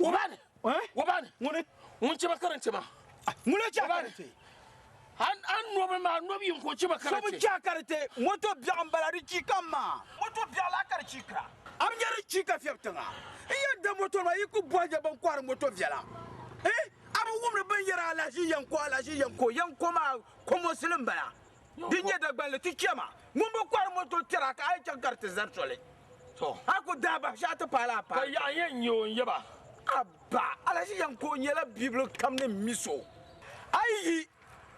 Wobani. Wobani. Ŋuni. Ŋun chɛ ba karinti maa. Ŋuni chɛ karinti. A nɔbi maa nɔbi yin ka o chɛ ba kariti. So bi chɛ a kariti. Moto biɛɣu m-bala di chi kam maa. Moto biɛɣu la ka di chi kira. A bi nya di chi ka fiɛbi tiŋa. N yɛn da moto nima yi ku bɔhi nya bɛn kɔhiri moto viɛla. Eh! A bi wumdi bɛn yɛri alahiʒi yɛn ko alahiʒi yɛn ko yɛn ko maa komosili m-bala. Di nyɛ Dagbanli ti chɛ ma. Ŋun bi kɔhiri moto tɛri a ka a yi chaŋ ka di ti zari soli. A ku daa bahi shɛɣu ti paai la a paai. Ka yaɣa yɛn nyɛ o n-yaba. Abba, alahiʒi yɛn ko nyɛla bibili kam ni mi so. A yi yi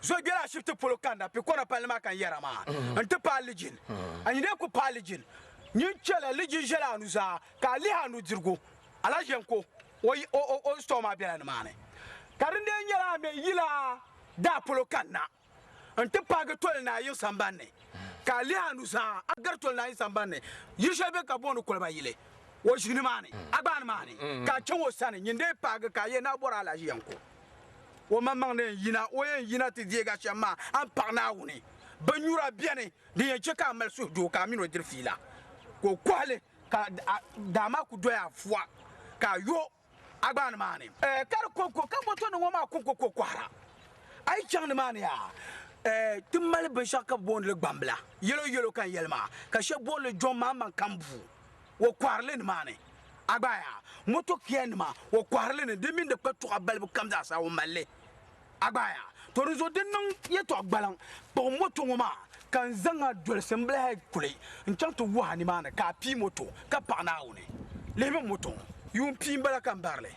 Zogbeli ashibiti polo kanna Pikona palli maa ka n yɛra maa n-ti paai Lijin. A yi dee ku paai Lijin, nyin chɛla Lijin ʒɛla a nuzaa ka a lihi a nudirigu. Alahiʒi yɛn ko o store maa bela nimaani. Ka din dee nyɛla a mi yila daa polo kanna. N-ti paagi toli naa yiŋ sambani ni, ka a lihi a nuzaa a gari toli naa yiŋ sambani ni, yili shɛli be ka booni Koliba yili, o ʒi nimaani, a gbaai nimaani, ka a chaŋ o sani, nyin dee paagi ka a yɛli ni a bɔri alahiʒi yɛnko. O maŋmaŋ ni yɛn yina, o yɛn yina ti deeg a shɛm maa, a ni paɣi Naawuni. Binnyura beni din yɛn chɛ ka a mali suhudoo ka a min o diri fiila, ka o kɔhi li ka daa maa ku doya a fua, ka a yo. A gbaai nimaani ka di kɔŋko ka moto nim ŋɔ maa kɔŋko ka o kɔhira. A yi chaŋ nimaani yaa ti mali binshɛɣu ka bɛ booni li gbambila yɛlo yɛlo ka n yɛli maa ka shɛba booni li John Mahama Kambuu o kɔhiri li nimaani. A gbaai yaa moto kiya nima o kɔhiri li ni di mini di kpatuɣa balibu kam zaasa o mali li. A gbaai yaa to di zuɣu di niŋ yɛtɔɣ gbaliŋ kpuɣi moto ŋɔ maa ka n zaŋ a dolisi m bilahi kuli n-chaŋ ti wuhi a nimaani ka a pii moto ka paɣi Naawuni. Lihimi moto ŋɔ. Yuun pii m-bala ka m bari li.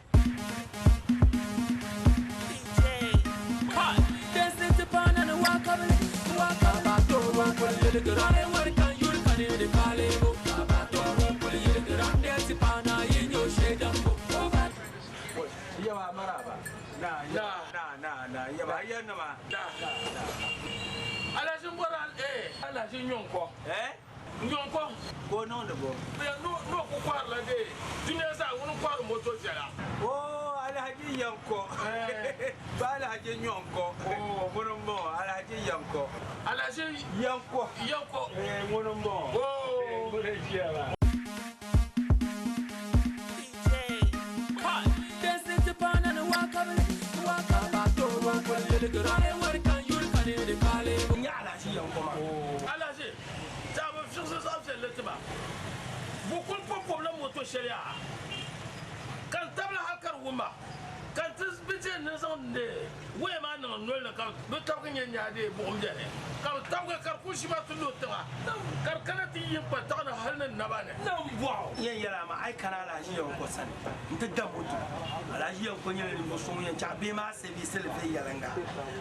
Alahachi m-bɔri a eh alahachi nyɔŋkɔ nyɔŋkɔ Ka o niŋdi bo? Ni o ku kɔhirila dee dunia zaa ŋuni n-kɔhiri moto viɛla. Oo alahachi yɛŋkɔ pa alahachi nyɔŋkɔ ŋuni m-bɔŋɔ alahachi yɛŋkɔ. Alahachi yɛŋkɔ yɛŋkɔ ŋuni m-bɔŋɔ ŋuni n-ʒiya maa. Alahachi, ti a bi fiɣisi zaɣ viɛlli ti ma. Bɛ kul pɔbipɔbila moto shɛli yaa, ka n tabili hal ka di wum ma, ka n ti bi je ni n zaŋ waya maa niŋ n noli ni ka bɛ tabigi nya nyaa dee buɣim beni, ka bɛ tabigi ka di kul ʒi ma ti lu tiŋa, ka di kana ti yi n-kpa daɣu ni hal ni n naba ni. Nambɔɣu yɛn yɛli a maa, a yi kana Alhaji Yanko sani nti da moto. Alhaji Yanko nyɛla ninvuɣ so ŋun yɛn chaɣ bee maa sɛviisi li viɛnyɛliŋga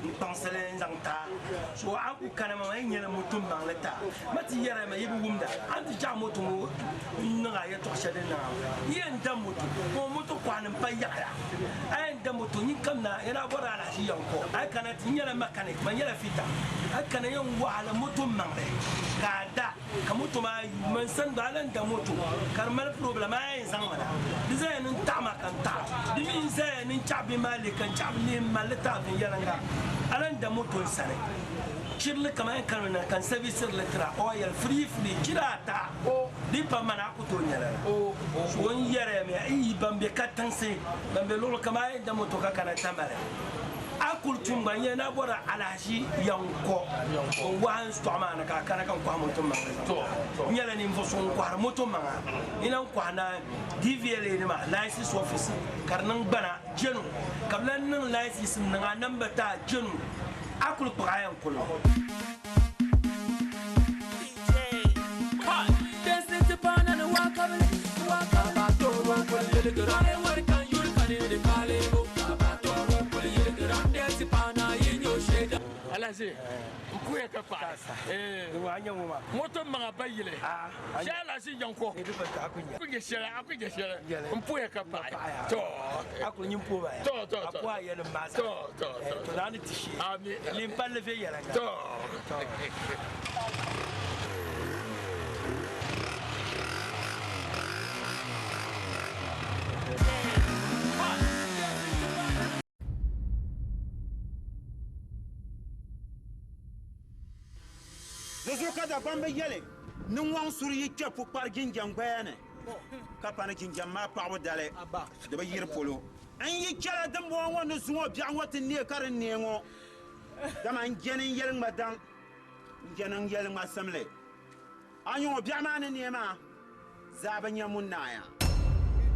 n-kpaŋsi li n-zaŋ ti a. So a ku kana maa, a yɛn nyɛla moto maŋli ti a. Ma ti yɛri a ma yi bi wumda, a ni ti chaɣ moto ŋɔ n-niŋ a yɛtɔɣ shɛli din niŋ a ŋɔ. Yi yɛn da moto, ŋɔ moto kɔhinim pa yaɣiya. A yɛn da moto nyin kam na, yɛn a bɔri Alhaji Yanko. A yi kana ti, n nyɛla mechanic, man nyɛla fitter. A yi kana yɛn waɣila moto maŋli ka a da. Ka moto maa yu man sani gba a lan da moto ka di mali problem a yɛn zaŋ ma na di zaya ni n taɣi ma ka n taɣi di mi n zaya ni n chaɣi bihi maa lihi ka n chaɣi bi lihi m mali li taɣi viɛnyɛliŋga a lan da moto n sani chirili kaman yɛn kanimi na ka n serviciri li tira oil free free chira ata di pa mani a ku tooi nyɛla la so n yɛriya mi yi ban be katiŋsi ban be luɣuli kam a yɛn da moto ka kana Tamale A kuli tum gba n-yɛli ni a bɔrila alahichi yɛŋkɔ n-wahi n shitɔɣu maa ni ka a kana ka n kɔhi moto maŋli zaŋ ti a. N nyɛla ninvuɣ so ŋun kɔhiri moto maŋa. N lahi kɔhi na DVLA nima license office ka di niŋ gbana jenu ka bɛ lahi niŋ license n-niŋ a namba ti a jenu. A kuli kpuɣi a yɛn kuli. Alahachi n puya ka paɣi moto maŋa ba yili shɛ alahachi yanko ku nyɛ shɛli a ku nyɛ shɛli n puya ka paɣi to to to to to to ami to. Di zuɣu ka Dagbamba yɛli ni ŋɔŋ suri yi kpe pukpari jinjam gbaya ni. Ka pa ni jinjam maa paɣibu dali, di bi yiri polo. N yi chɛla dimbɔŋɔ ŋɔ ni zuŋɔ biɛɣu ŋɔ ti neei ka di neei ŋɔ, dama n je ni n yɛli ŋma daŋ, n je ni n yɛli ŋma simli. A nya ŋɔ biɛɣu maa ni neei maa zaa bi nya ŋun naaya.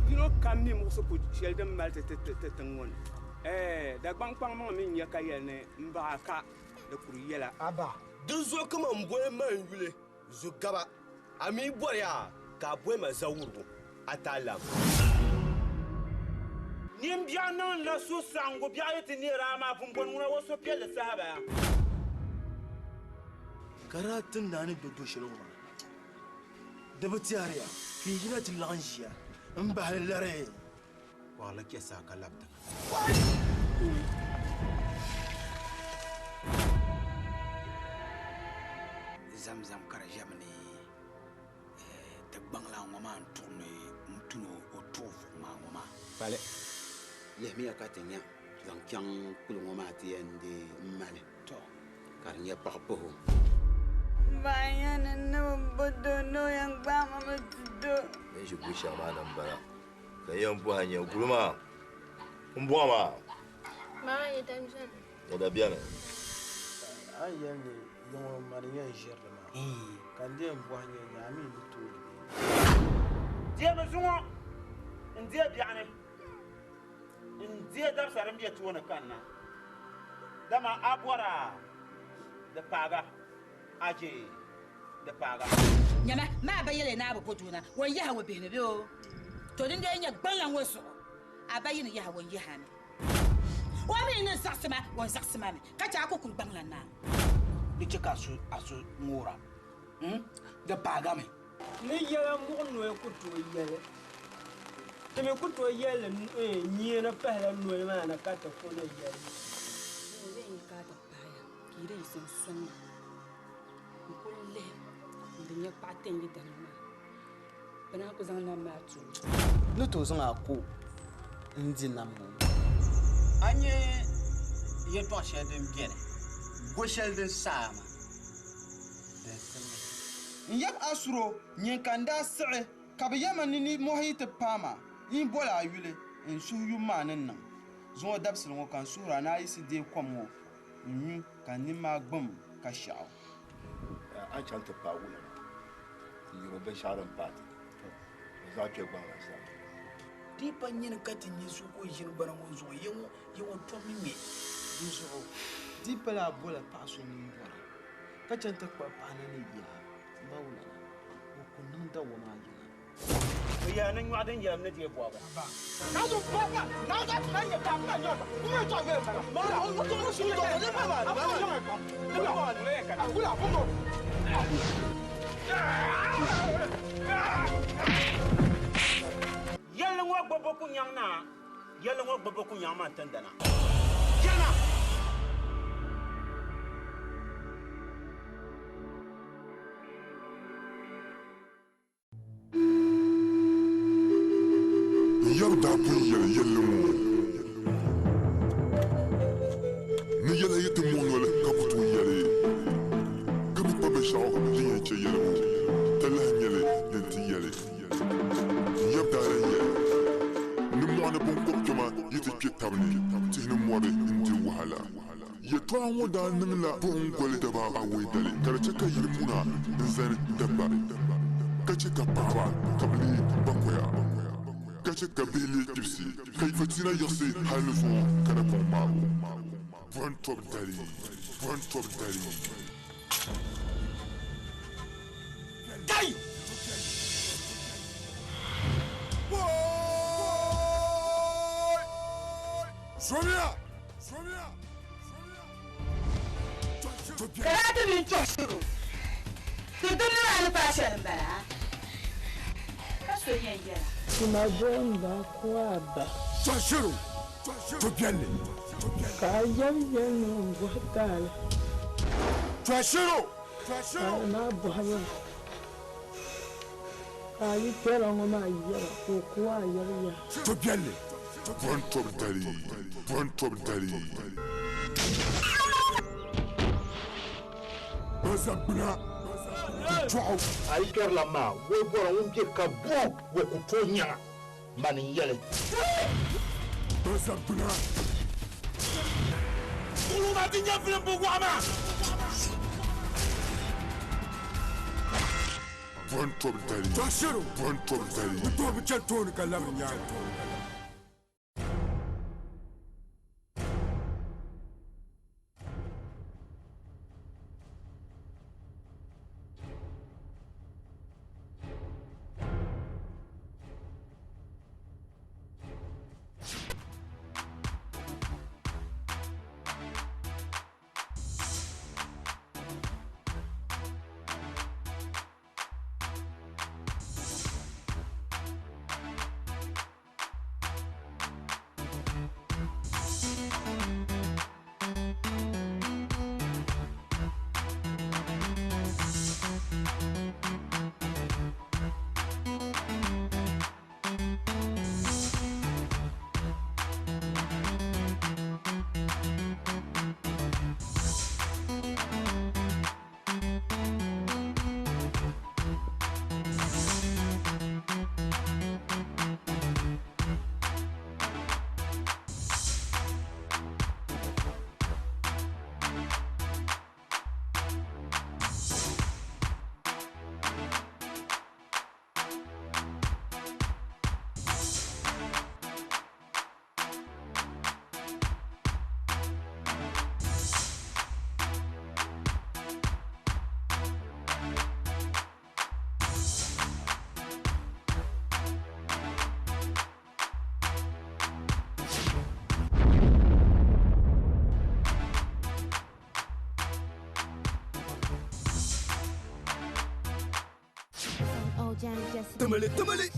Yino kam mi muɣisigu shɛli din mali ti ti tiŋ ŋɔ ni. Ɛɛ, Dagbaŋ kpaŋmaŋ mi n-nya ka yɛli ni m baɣa ka di kuri yɛla. Aba. Dinzuɣu ka man boli ma n yuli Zugaba, a mi bɔri a ka a boli ma Zawurigu, a ti a lam. Nimbiɛɣu niŋ la suhusaɣiŋgu biɛɣu yi ti neeri a maa pumpɔni ŋuna o suhupiɛlli saha baya. Ka daa ti naa ni be do shɛli ŋɔ maa, di bi tɛhiriya ka yi yina ti laɣim ʒiya m-bahi lari. Kɔɣili chɛ saa ka lab tiŋa. Zamzam ka di ʒɛmi ni ti gbaŋ lan ŋɔ maa n-tuɣi ni n-tuni o tuɣi vuɣu maa ŋɔ maa. Kpali, lihimiya ka ti nya zaŋ chaŋ kuli ŋɔ maa ti yɛn di m-mali ka di nyɛ paɣ puhi o. Baaya ni ni bi bo doo ni o yɛn gbaai ma mi ti do. Bɛ ni ʒi guli shɛŋa maa ni m-bala. Ka n yɛn bɔhi a nya guli maa m-bɔŋɔ maa. Maa yɛda beni. Yɛda beni. A ni yɛli ni yiŋɔ mani yɛn ʒiri li maa, ka n di yɛn bɔhi nya ni a mi ni tooi li bee? Deemi zuŋɔ n-deei biɛɣuni n-deei dabisa din be tooni kanna, dama a bɔr a di paag a, a je di paag a. Nyama, maa ba yɛliya ni a bi bo doo na, o ni yahi o bihi ni bee o? To din dee nyɛ gbaŋ la ŋɔ zuɣu, a ba yi ni yahi o ni yahi a mi. O mi ni zaɣisi ma, o ni zaɣisi ma mi, ka chɛ a ku kuli gbaŋ la naa. Di chɛ ka a su ŋoora, di paagami. Ni yɛla muɣi noya ku tooi yɛli. Ti mi ku tooi yɛli li nyee ni pahila noli maa ni ka ti ku ni yɛli. N yɛn ka a ti paaya ka yi di yiɣisi n-sɔŋ ma n-kul lihi n-di nya paɣa ti n yidana maa, bɛ naan ku zaŋ nam maa ti o. Ni tooi zaŋ a ko n-di nam ŋɔ. A nya yɛtɔɣ shɛli din beni, go shɛli din saai maa, din simdi. N yab Asuro, nyin ka n daa siɣi, ka bɛ yɛli ma ni nimmohi yi ti paai ma, n yi bol a yuli, n suhu yubu maa ni niŋ. Zuŋɔ dabisili ŋɔ ka n suhir a ni a yiɣisi deei kom ŋɔ n-nyu ka n nini maa gbum ka shɛɣu. A ni chaŋ ti paai wula maa, ti yɛr o binshɛɣu din paai ti, o zaɣ kpe gbaŋ la zaa. Di pa nyini ka ti nya so ka o ʒini gbana ŋɔ zuɣu, ya ŋɔ, ya ŋɔ tɔbimi ŋme di zuɣu. Di pala a bola paɣa so ŋun bɔra, ka chaŋ ti kpuɣi paɣa na ni yaa m ba wulana, o ku niŋ dawɔma a yiŋa. Bɛ yɛla ni nyɔɣu din yɛlim ni deei bɔbiga. Yɛlli ŋɔ gbubbu ku nyaŋ naa, yɛlli ŋɔ gbubbu ku nyaŋ man tindana. Jɛma! N yab daa pun yɛli yɛlli ŋɔ ni yɛla yi ti muɣi noli ka ku tooi yɛli, ka bi kpa binshɛɣu din yɛn chɛ yɛlibu, talahi n-nyɛ li ni nti yɛli. N yab daa lan yɛli ni mɔɣu ni biŋkɔb kpɛma yi ti kpe tab ni, tihi ni mɔri n-di wahala. Yɛtɔɣa ŋɔ daa niŋla buɣim goli daba awɔi dali, ka di chɛ ka yili muna n-zani dabba, ka chɛ ka paɣiba ka bɛ leei bakoya, ka chɛ ka bihi leei kpibisi, ka fitiina yiɣisi hal ni zuŋɔ ka di kɔŋ maabu. Buɣim tɔbu dali! Buɣim tɔbu dali! Kai! Zomiya! Karatu mini chɔɣisibu, ti dimnim maa ni paai shɛli m-bala, ka so yɛn yɛla. Tima booni Akwaaba. Chɔɣisiru, Tobiɛlli. Ka a yɛm yɛli ni o bɔhi taali. Chɔɣisiru, Ka a maa bɔhi ba, ka a yi kpɛra ŋɔ maa yɛra ka o ku a yɛli yaha. Tobiɛlli. Buɣim tɔbu dali, buɣim tɔbu dali. Banza gbuna. Tɔɣu a yi kpɛrila maa woi bɔra ŋun be ka bo o ku tooi nyaŋa mani n-yɛli. Bɛ zagbuna. Kuɣulu maa ti nya filimbu waɣa maa. Bɔn tɔbu dali. Tɔshiro. Bɔn tɔbu dali. Bɛ tɔbu chani tooni ka labiri nyaaŋa. Tamale, tamale.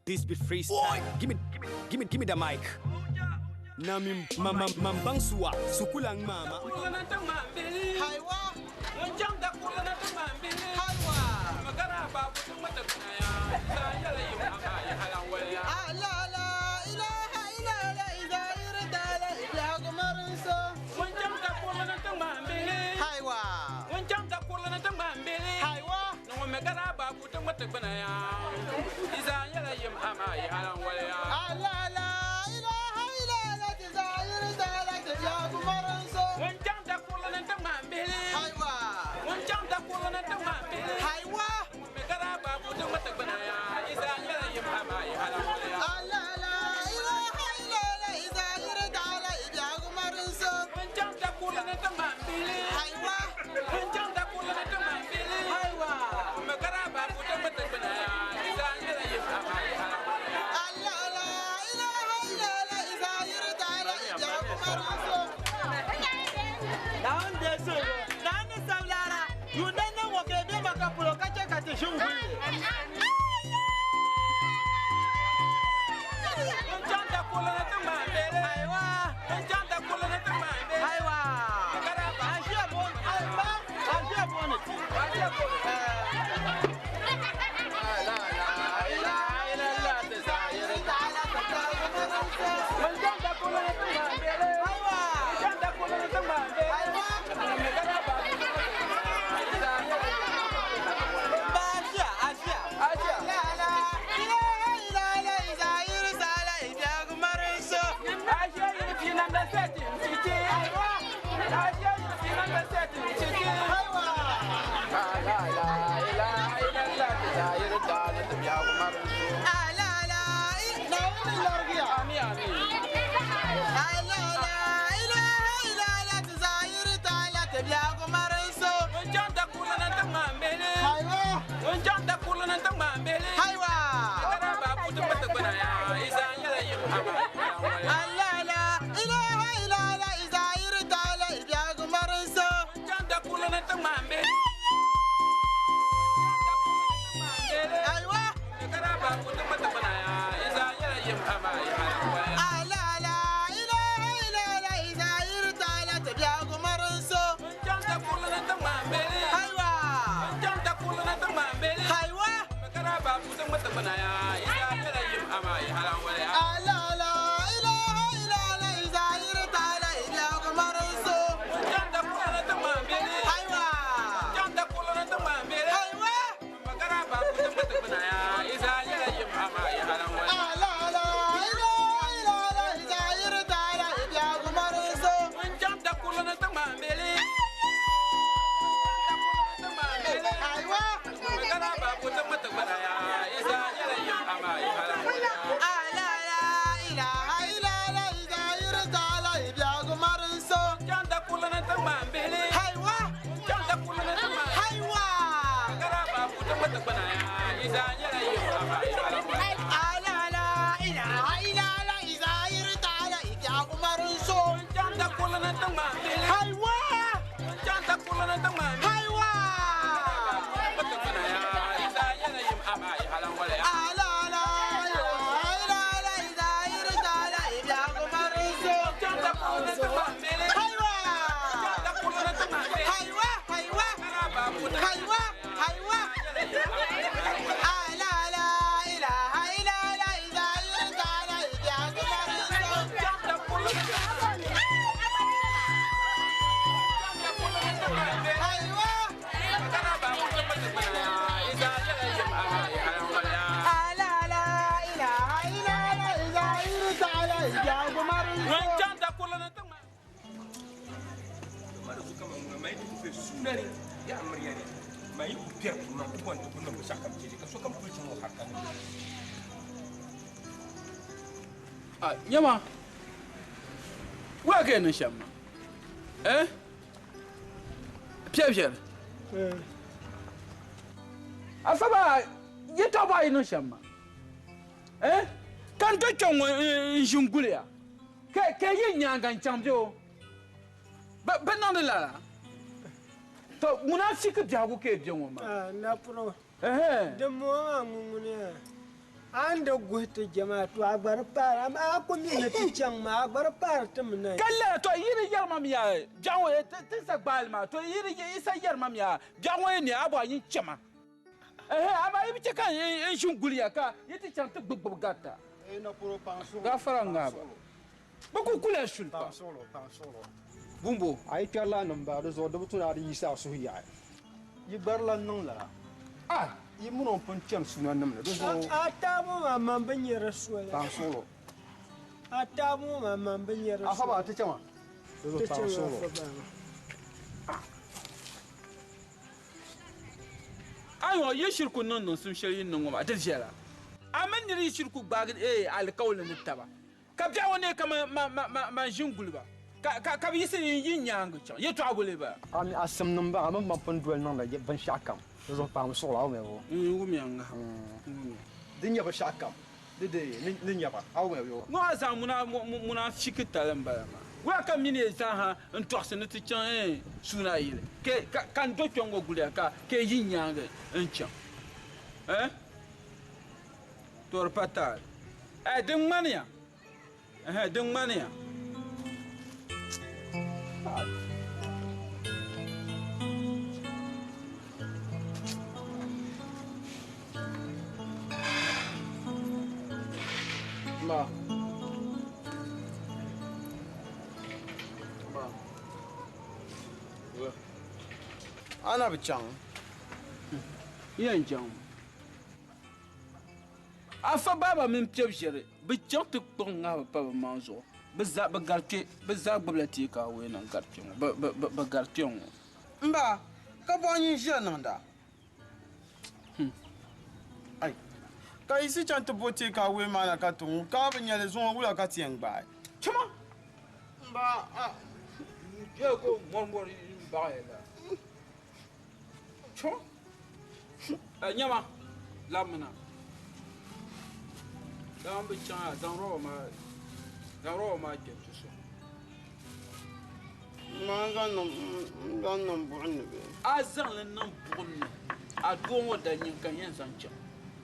This be freestyle. Give me, give me, give me, give me the mic. Nami mama mambangsua sukulang mama. Haiwa. Haiwa! Haiwa! Nyama, wula ka yɛn niŋ shɛm maa? Eh? Piɛri piɛri. Afa baa yɛtɔɣa bɔɣa yi niŋ shɛm maa? Eh? Ka n do kpɛŋ ŋɔ n ʒi n guliya ka yi nyaaŋa n chaŋ bɛ o bi niŋdi lala. To munafiki biɛhigu ka yi be ŋɔ maa. Napuro. Din ŋɔ maa ŋun ŋuni yaa a ni di guhi ti jɛma to a gba di paari amaa a ku mi ni ti chaŋ maa a gba di paari ti mi na. Ka lala to yi di yɛri mam yaa biɛɣu ŋɔ ti sa gbaali maa to yi di yi sa yɛri mam yaa biɛɣu ŋɔ yi ne a bɔhi yin chɛma ɛhɛ amaa yi bi chɛ ka n ʒin guli ya ka yi ti chaŋ ti gbubi gbubi garita gaafara ŋaaba bɛ ku kula shuli pam. Bumbo. A yi kpɛrila a nimba di zuɣu di bi tu ni a di yiɣisi a suhu yaɣi. Yi gbarila n-niŋ lala. A yi mini o pun kpɛri sunanim ni di zuɣu. A taabo maa man bi nya di soli. Paɣ suɣilo. A taabo maa man bi nya di soli. Afa baa ti chama. Di zuɣu paɣ suɣilo. Ayo, yi shiri ku niŋ niŋsim shɛli yi ni niŋ ŋɔ maa, di viɛla. A mini nir yi shiri ku gbaagi alikauli ni taba, ka biɛɣu ŋɔ neei ka man ʒi n-guli ba, ka bɛ yiɣisi n-yi n nyaaŋa chaŋ. Yɛtɔɣa boli ba. A mi a simnim ba, a mini ban pun doli niŋdi binshɛɣukam, di zuɣu paɣimi suɣilo, a wumya bɔ? N wumya ŋahibu, n wumya. Di nyɛ binshɛɣukam, di dee ni nya ba, a wumya bɔ? Ŋɔ a zaŋ munaafichitali m-bala maa. Wula ka m mini ya zaaha n-tɔɣisi ni ti chaŋ suuna yili, ka n do kpe ŋ-ŋɔ guliya ka yi n nyaaŋa n-chaŋ? To di pa taali. Ɛɛ, di ŋmaniya. Ɛhɛ, di ŋmaniya. Ma. Ma. A na bi chaŋ? Yɛn chaŋ. Afa baaba mini piɛb ʒiɛri bi chaŋ ti kpuɣi ŋahiba pa bɛ maŋ zuɣu. Bɛ zaa bi gari kpe, bɛ zaa gbubila teekaawee nim gari kpe ŋɔ, bɛ gari kpe ŋɔ. M ba, ka bɔɣu nyin ʒiya niŋda? Ai, ka yi si chaŋ ti bo teekaawee maa na ka ti ŋub, ka a bi nya li zuŋɔ wula ka ti yɛn gbaai? Chama! M ba, a. Yɛ ka o mɔrimɔri m-baɣiya la. Chama! Nyama, labimina. Dama bi chaŋ a zaŋ rɔba maa zaŋ rɔba maa kpɛ ti so. Maa zaŋ niŋ n zaŋ niŋ buɣim ni bee? A zaŋ li niŋ buɣim ni, a doo ŋɔ da nyin ka n yɛn zaŋ chaŋ.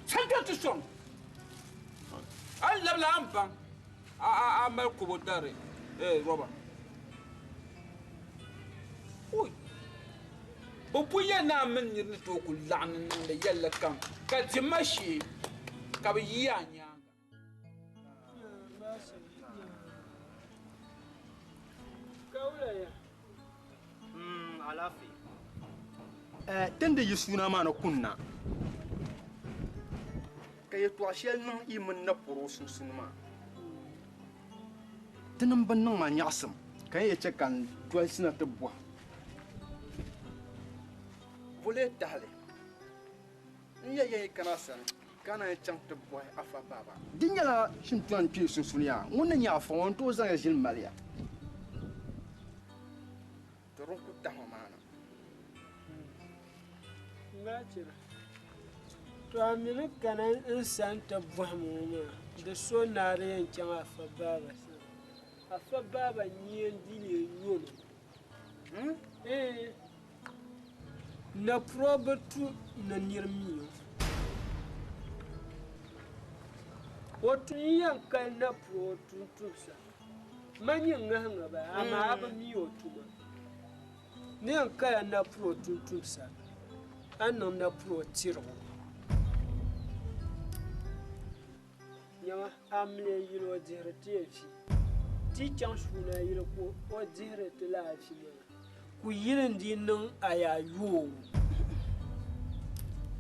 Chaŋ kpɛ ti sɔŋ. A ni labila a ni baŋ a mali kobo dari rɔba. Ui! Bɛ bo ya ni a mini nir ni tooi kul laɣim n-niŋdi yɛlli kam, ka di ma shee ka bɛ yi a nyaaŋa. Ti ni di yi suuna maa ni kunna, ka yɛtɔɣ shɛli niŋ yi mini napɔro sunsuuni maa, Ti niŋ bi niŋ ma nyaɣisim ka n yɛn chɛ ka n dolisi na ti bɔhim. Bulee tahili, n ya yɛn yi kana a sani ka a naan chaŋ ti bɔhi Afa Baaba. Di nyɛla shintɔna n-kpe sunsuuni yaa, ŋun ni nyɛ Afa ŋɔ n-tooi zaŋ ya ʒili mali ya. Ti din ku tahi ma maa na. Machira, to a mi ni kana n sani ti bɔhim ŋɔ maa, di so ni a di yɛn chaŋ Afa Baaba sani. Afa Baaba nyee n-di leei yomi. Ee, napuro bi tu ni nir mi o. O tu n-yɛn kali napuro o tumtumsa. Ma nyin ŋahiŋa ba, amaa a bi mi o tuma. Ni yɛn kala napuro tumtumsa, a ni niŋ napuro tirigu. Nyama, amiliya yili o dihiri ti afi. Ti chaŋ suuna yili ka o dihiri ti la afi maa. Ku yili n-dii niŋ a yaa yoo.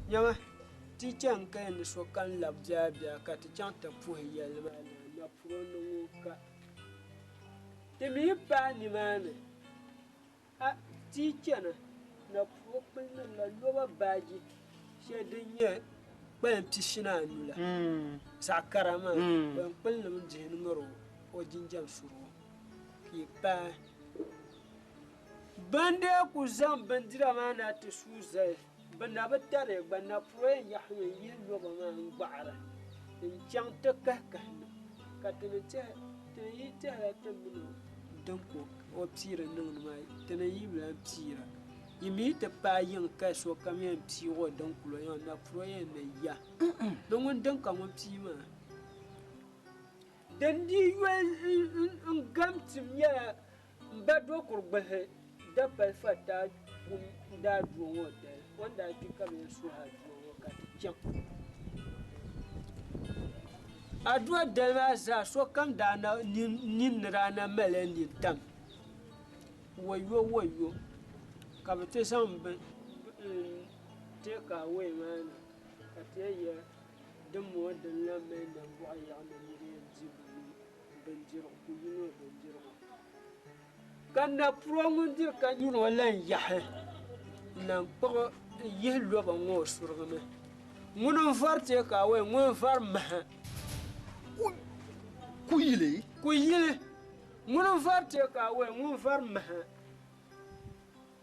Nyama, ti chaŋ kaya ni sokam labi biɛlabiɛla ka ti chaŋ ti puhi yɛlli maa naa napuro ni ŋun ka. Ti mi yi paai nimaani, a ti chana napuro kpuli niŋla loba baaji shɛli din nyɛ kpalim pishini anu la, zaɣ kara maa, bɛn kpuli li mi dihi ŋar o jinjam surigu ka yi paai. Bɛn dee ku zaŋ bindira maa na ti suui zali, bɛ na bi tariya gba, napuro yɛn yaɣisimi n-yihi loba maa n-gbaɣira n-chaŋ ti kahikahi niŋ, ka ti ni yi tɛhila ti mini o din ka o piiri niŋdi maa, ti ni yi bi lan piira. Yi mi yi ti paai yiŋ ka sokam yɛn piig o din kul o yiŋa, napuro yɛn ni ya ni ŋun din ka ŋun pii maa. Din dii yoli n-gam tim nyɛla m ba Dokurigbihi dapali Fataa kum daa doo ŋɔ dali, o ni daa kpi ka bɛ yɛn suhi adua ŋɔ ka ti chaŋ. Adua dali maa zaa sokam daa na nini ni daa na malila nintam, wayo wayo ka bɛ ti zaŋ bɛ take away maa na ka ti yɛn ya din moo din lahi mali nambɔɣu yaɣa ni nira yɛn di bindirigu ku yino bindirigu ka napuro ŋun diri ka nyuri o lan yaɣi n-lan kpuɣi yihi loba ŋɔ o surigi ni. Ŋuni n-vari take away, ŋuni n-vari maha. Kuyili. Kuyili. Ŋuni n-vari take away, ŋuni n-vari maha.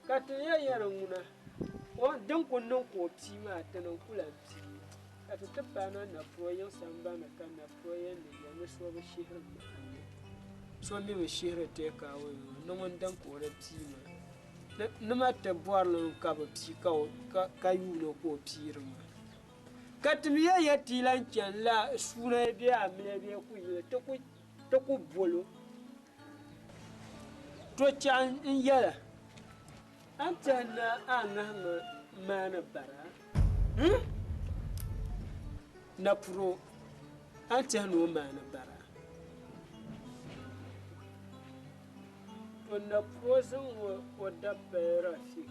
Ka ti yɛn yɛri ŋuna, o din ku niŋ ka o pii maa, ti ni ku lan pii. Ka ti ti paai na napuro yiŋ sambani ka napuro yɛn ni ya ni so bi shihiri maha ni so mi bi shihiri takeaway ŋɔ ni ŋun din ka o di pii maa. Ni ma ti bɔri li mi ka bi pii ka yuuni o ka o piiri maa. Ka ti mi yɛn ya ti lan chani la suuna bee amiliya bee kuyili ti ku bol o. To chɛɣu n-yɛla, a ni tɛhi ni a ŋahima maani bara? Napuro, a ni tɛhi ni o maani bara? To napuro zaŋ o dapali Rafik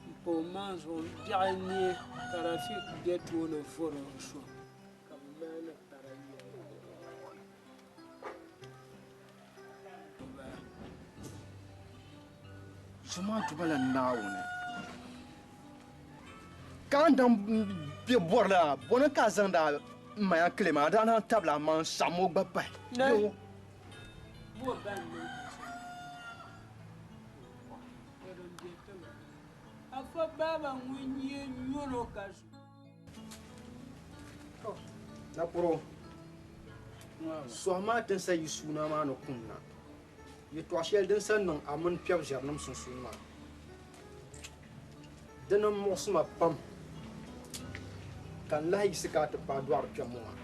m-pa o maŋ zuɣu biɛɣu neei ka Rafik be tooni vɔri o so ka bɛ maani bara yɛli. Zuma tuma la Naawuni. Ka a ni daŋ be bɔri la, bɔni ka a zaŋdi a maya kile maa, a daa naan tabili a maŋ n-saɣim o gba pahi. Yoo. Afa baaba ŋun nyɛ nyɔno ka zu. Naporo, sɔhi maa ti ni sa yi suuna maa ni kunna. Yɛtɔɣ shɛli din sa niŋ a mini piɛb ʒiɛrinim sunsuuni maa, dini m-muɣisi ma pam, ka n lahi yiɣisi ka a ti paai dɔɣiri kpɛm ŋɔ maa.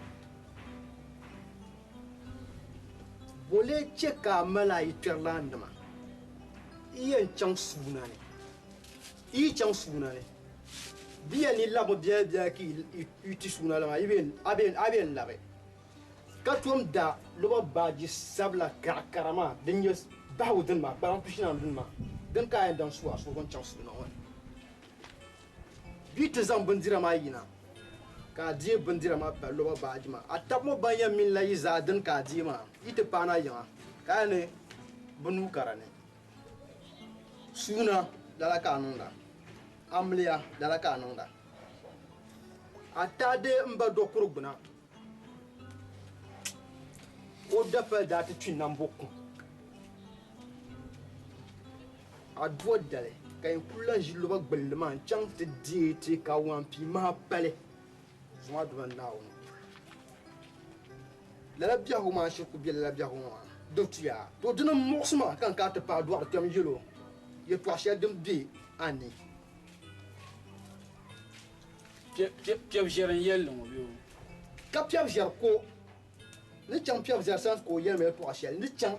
Bɔ lee chɛ ka a mali a yikpɛrilaannima? Yi yɛn chaŋ suuna ni, yi yi chaŋ suuna ni, di yɛn ni labimi biɛlabiɛla ka yi ti suuna la maa, a bee n-labi ka tom da loba baaji sabila karakara maa din nyɛ bahigu dini maa, kpalaŋ pishinanu dini maa, dini ka a yɛn daŋ su a suhu n chaŋ suuna ŋɔ ni. Bɛ yi ti zaŋ bindira maa yina ka a deei bindira maa pali loba baaji maa, a tab ŋɔ ban yɛn mini la yi zaa dini ka a deei maa yi ti paana yiŋa ka a yɛn ni bɛ nuu ka di ni. Suuna, lala ka a niŋda. Amiliya, lala ka a niŋda. A taadee m ba dɔkuri gbuna, o dapali daa ti kpi nambo kum. A dua dali ka yɛn kuli lan ʒi loba gbilli maa n-chaŋ ti deei ti ka wampii maha pali Zuma Duuma Naawuni. Lala biɛhigu maa n-shiri kuli be lala biɛhigu ŋɔ maa. Di tuya, to dini m-muɣisi ma ka n kana ti paai dɔɣiri kpɛm yɛl o yɛtɔɣ shɛli din be a ni. Piɛb ʒiɛri n-yɛli li ŋɔ bee o? Ka piɛb ʒiɛri ko ni chaŋ piɛb ʒiɛri sani ka o yɛli ma yɛtɔɣ shɛli ni chaŋ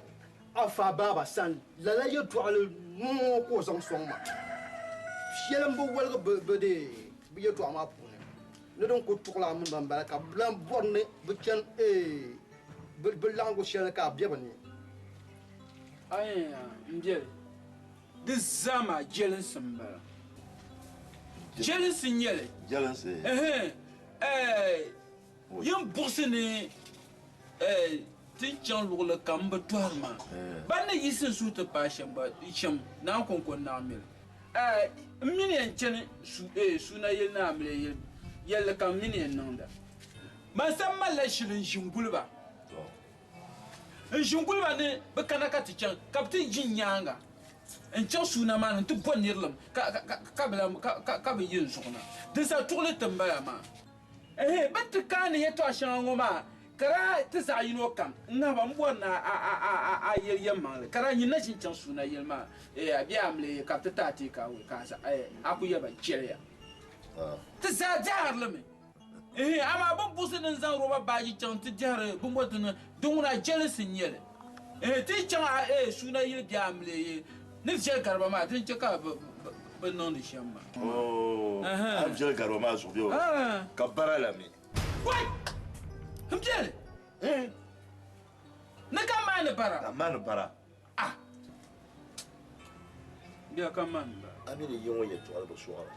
Afa Baaba sani, lala yɛtɔɣili ŋɔ ka o zaŋ sɔŋ ma. Shɛli m-bi woligi bɛ dee bɛ yɛtɔɣa maa puuni ni din ku tuɣila a mini ba m-bala ka bɛ lan bɔri ni bɛ chani eei bɛ laɣiŋgu shɛli ni ka a be bɛ ni. Ayi m biɛli, di zaa maa jɛlinsi m-bala. Jɛlinsi n-nyɛ li. Jɛlinsi? Ɛhɛn, ɛɛ, yin buɣisi ni ɛɛ ti ni chaŋ luɣili kam m-bi tɔhiri ma. Ban ni yiɣisi n suhu ti paai shɛm gba shɛm, naa kɔŋko n-naɣ mi li. Ɛɛ, m mini ya n-chani su, ɛɛ, suuna yili ni amiliya yili, yɛlli kam m mini ya n-niŋda. Man sa malila ʒili n-ʒi n-guli ba. N-ʒi n-guli ba ni bɛ kana ka ti chaŋ, ka bɛ ti yi n nyaaŋa n-chaŋ suuna maa ni nti bo nirilim ka bɛ yi n zuɣu na. Din sa tuɣili ti m-bala maa. Ɛhɛn, bɛ ni ti kaani yɛtɔɣ shɛŋa ŋɔ maa, ka daa ti zaɣ yino kam n-ŋahi ba m-bɔri ni a yɛli yɛlimaŋli, ka daa nyin na ʒi n-chaŋ suuna yili maa, ɛɛ, bee a mili ka bɛ ti ti a teekaawee ka a ku yɛli ba, Chɛliya! Ti zaa dɛhiri li mi. Ɛhɛn, amaa bɛ ni buɣisi ni n-zaŋ roba baaji chaŋ nti dɛhiri biŋkɔbiti ni, di ŋuna jɛlinsi n-nyɛ li. Ɛhɛn, ti yi chaŋ a ɛɛ suuna yili bee a mili ɛɛ ni viɛli gari ba maa, di ni chɛ ka bɛ niŋdi shɛm maa. Oo, a ni viɛli gari ba maa zuɣu bee o? Ka bara la mi? Wai! M biɛli! Ni ka maani bara? Ka maani bara. Ah! Bia ka maani bara. A mi ni yi ŋɔ yɛltɔɣali bi sɔɣira.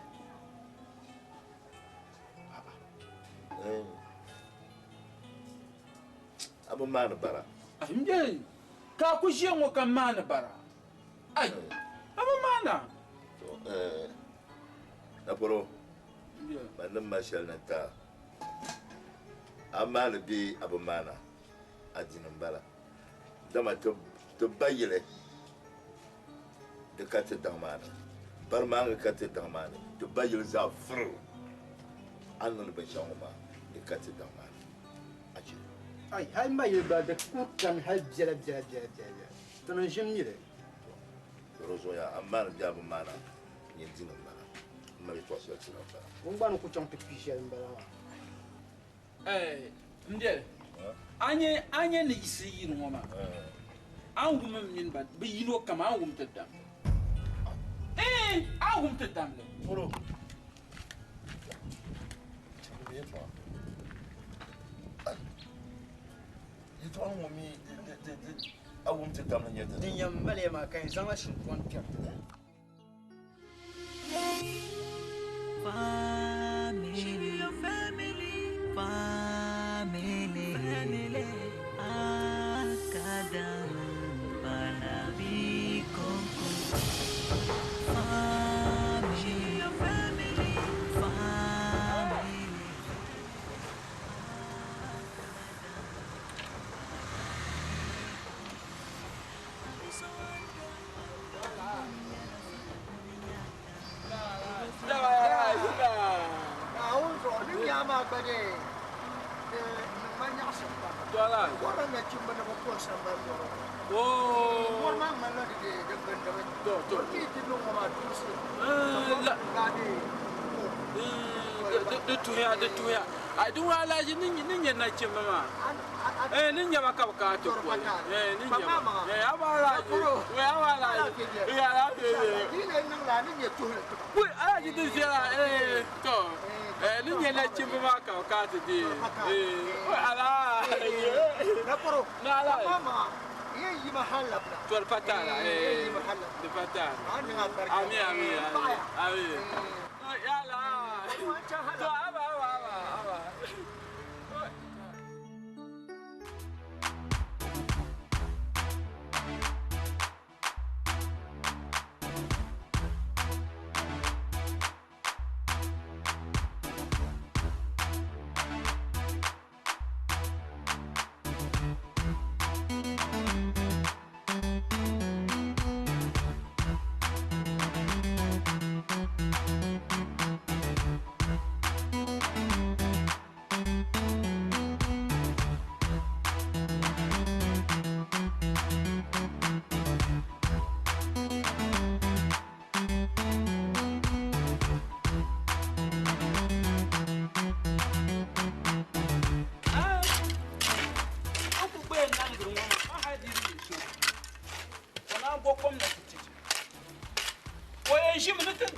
A bi maani bara. M biɛli! Ka a ku ʒiya ŋɔ ka maani bara. Ai! A bi maana. To, Naporo, man ni mali shɛli ni n-ti a, a maani bee a bi maana, a dini m-bala. Dama ti ba yili di ka ti daŋ maa ni, barimaŋa ka ti daŋ maa ni, ti ba yili zaa furi a ni niŋdi binshɛɣu ŋɔ maa, di ka ti daŋ maa ni. A chɛ. Ai, hali ma yili gba di ku kani hali biɛla biɛla biɛla biɛla biɛla. Ti ni ʒini mi li. Di zuɣu yaa, a maani bee a bi maana, nyin dini m-bala. M mali yɛtɔɣ shɛli ti na m-bala. Ŋun gba ni ku chaŋ ti kpi shɛli m-bala maa. Ɛɛ, m biɛli, a nya, a nya ni yiɣisi yiri ŋɔ maa, a ni wum m mini ba bɛ yino kam, a ni wum ti damli. Ɛɛ, a ni wum ti damli. Polo. Yɛtɔɣa ŋɔ mi a wum ti damli nyɛ dini? Din yɛn mali ya maa ka yɛn zaŋla shintɔni kpɛri ti la. She be your family, family, family. Akada banabi koko. Family. She be your family, family. Naawuni zuɣu ni nya maa gba dee di niŋ ma nyaɣisim pam. Bɔrila nachimba ni bɛ kɔri sambani dɔro. Mɔri maa ŋmanila di dee di gindimi. Di yi ti niŋ ŋɔ maa duusi ka bɔri dee Di tuhiya, di tuhiya. Ai di ŋɔ alahaji ni nyɛ nachimba maa. Eh, ni nyaba ka bɛ kana ti koli. Eh, ni nyaba. Eh, a ba alahaji. Eh, a ba alahaji. Eh, alahaji. Wui, alahaji di viɛla. Eh, to. Eh, ni nyɛ nachimba maa ka bɛ kana ti deei. Eh, oi alahaji. Na alahaji. To di pa taala. Eh, di pa taala. Ami, ami, ami. Ami. Ya Allah. To, aba, aba, aba, aba.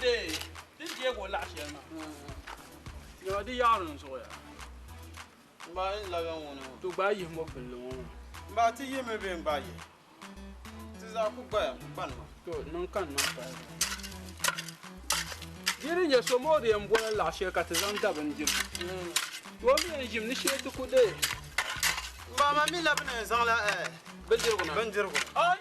dee ti ni deegi o laɣ shɛli maa. Nyama di yaɣiri n zuɣu ya. M ba n labi ŋuni ŋɔ. To gbaai yihi mɔgbulli ŋɔ maa. M ba ti yihimi bee n gbaai yihi? Ti zaa ku gbaya n kpani ma. To niŋ ka n niŋ pali. Di di nyɛ so moo di yɛn bola laɣ shɛli ka ti zaŋ da bindirigu. To o mi yɛn ʒimi ni shee ti ku deei. M ba ma mi labi ni n zaŋla bindirigu na. Bindirigu. Ai!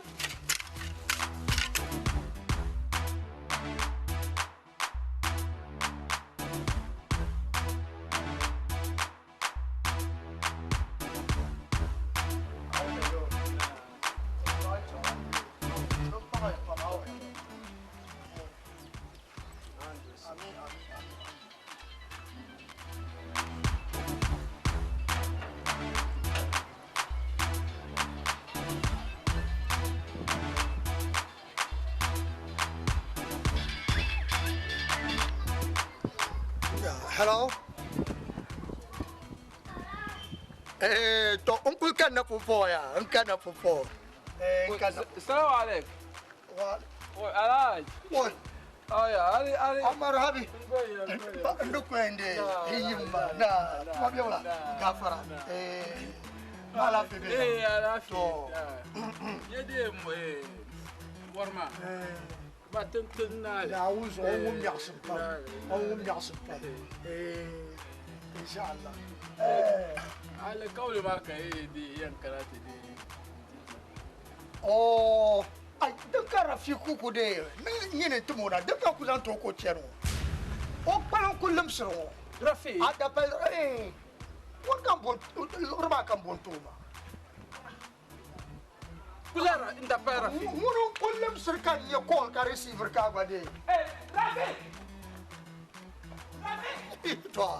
Hello? Eh, to n kuli kanna pumpɔŋɔ yaa n kanna pumpɔŋɔ. Eh, n kanna. Salamu alaikum. Wa. Wa alhaji. Wa. Aya, ali ali. Amar habi. Ndu kwende hiyimma na kuma bɛ wala gafara. Eh, ma lafiya bɛ. Eh, alafi. To. Ye de mo eh warma. Ba tin tin na. Naawuni zuɣu o ŋun miɣisim pam. O ŋun miɣisim pam. Eh, insha Allah. Eh. Alƙawli ma ka yi di yan karatu di. Oh, ai din ka Rafiku ku de ni nyini tim o na din ka ku zaŋ ti o ka o chani ŋɔ. O kpalim ku limsiri ŋɔ. Rafi. A dapali eh ŋun ka n bo liɣiri maa ka n bo n ti o maa. Kula n dapali Rafi. Ŋuni n ku limsiri ka n nyɛ call ka receiver ka gba de. Eh, Rafi! To.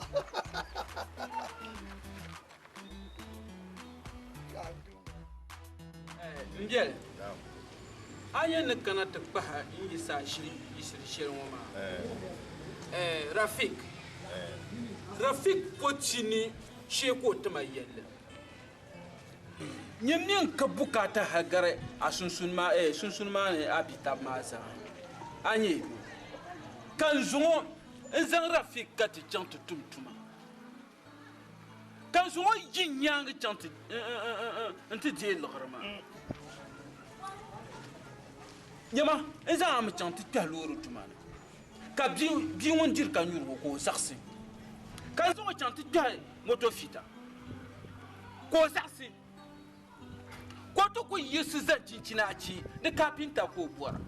N biɛli a nyɛ ni kana ti kpahi n yi saa ʒili yiɣisiri shɛli ŋɔ maa Rafik Rafik po ti ni shee ka o tima yɛlli nyɛ mi n ka bukaata hali gari a sunsuuni maa sunsuuni maa ni a bia taba maa zaa a nyɛ ka n zuŋɔ n zaŋ Rafik ka ti chaŋ ti tum tuma Ka n zaŋ o yi n nyaaŋa chaŋ nti deei liɣiri maa. Nyama, n zaŋ a mi chaŋ ti kpɛhi loori tuma ni, ka bia ŋun diri ka nyuri ŋɔ ka o zaɣisi. Ka n zaŋ o chaŋ ti kpɛhi moto fita, ka o zaɣisi. Ka o ti ku yiɣisi zaŋ chinchina achi ni kaapinta ka o bɔra.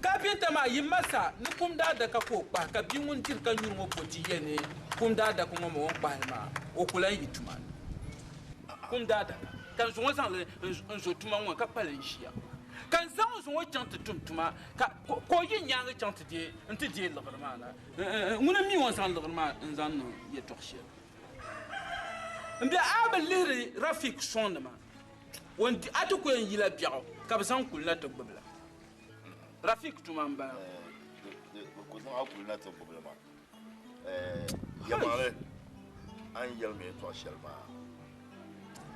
Kaapinta maa yi masa ni kum daadaka ka o kpahi, ka bia ŋun diri ka nyuri ŋɔ po ti yɛli ni kum daadaka ŋɔ mi o ni kpahi li maa, o ku lan yi tuma ni. Kum daadaka ka n zaŋ o zaŋ li n-zo tuma ŋɔ ni ka kpalim ʒiya. Ka n zaŋ o zaŋ o chaŋ ti tum tuma ka o yi nyaaŋa chaŋ ti deei nti deei liɣiri maa na. Ŋuni m-mi o ni zaŋ liɣiri maa n-zaŋ niŋ yɛtɔɣ shɛli. M bia, a bi lihiri Rafik sɔŋdi ma, a ti ku yɛn yila biɛɣu ka bɛ zaŋ kuli na ti gbubi la. Rafik tuma m-bala. Bɛ ku zaŋ a kuli na ti gbubi li maa. Yɛlimaŋli, a ni yɛli ma yɛtɔɣ shɛli maa,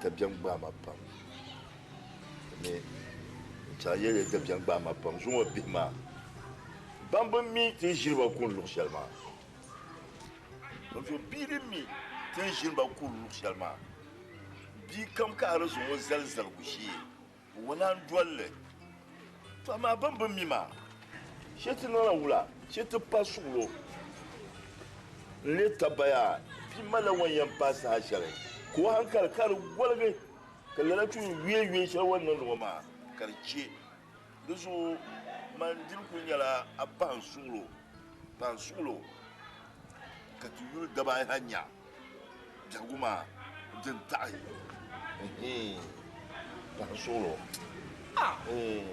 dabiɛm gbaai ma pam. Ni n chaŋ yɛli ya dabiɛm gbaai ma pam. Zuŋɔ bihi maa, ban bi mi ti ni ʒiri ba kuni luɣ shɛli maa. Dinzuɣu bia din mi ti ni ʒini ba kuri luɣ shɛli maa, bia kam ka a di zaŋ o zali zaligu shee, ŋuna n-dol li. To amaa bɛn bi mi maa, shee ti niŋla wula? Shee ti pa suɣilo n-leei tabaya. Bia malila o ni yɛn paai saha shɛli ka o haŋkali ka di woligi, ka lala tuun yueiyuei shɛli o ni niŋdi ŋɔ maa ka di chɛ. Di zuɣu man dini kuli nyɛla a pahi n suɣilo, pahi n suɣilo ka ti yuli daba ayi ha nya biɛhigu maa din taɣi. Pahi n suɣilo, pahi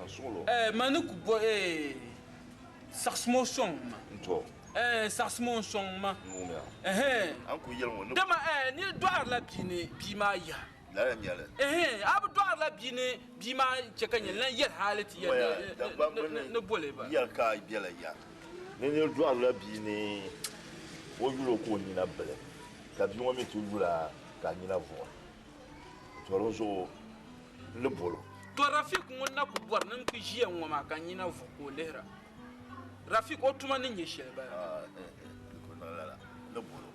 n suɣilo. Man ni ku bo saɣisimo sɔŋ ma. N-to. Saɣisimo n-sɔŋ ma. N wumya. A ni kuli yɛli ŋɔ ni. Dama nir dɔɣirila bia ni bia maa yaha. Lala n-nyɛ li. Ɛhɛn, a bi dɔɣirila bia ni bia maa chɛ ka nyɛ lan yɛli hali ti yɛli ni boli ba. Yɛli ka a bela ya ni nir dɔɣirila bia ni o yul o ka o nina bili, ka bia ŋɔ mi ti yul a ka a nina vuɣi. Tɔ di zuɣu n ni bol o. To Rafik ŋun na ku bɔri ni n ku ʒiya ŋ-ŋɔ maa ka n nina vuɣi ka o lihira. Rafik o tuma ni nyɛ shɛli bala.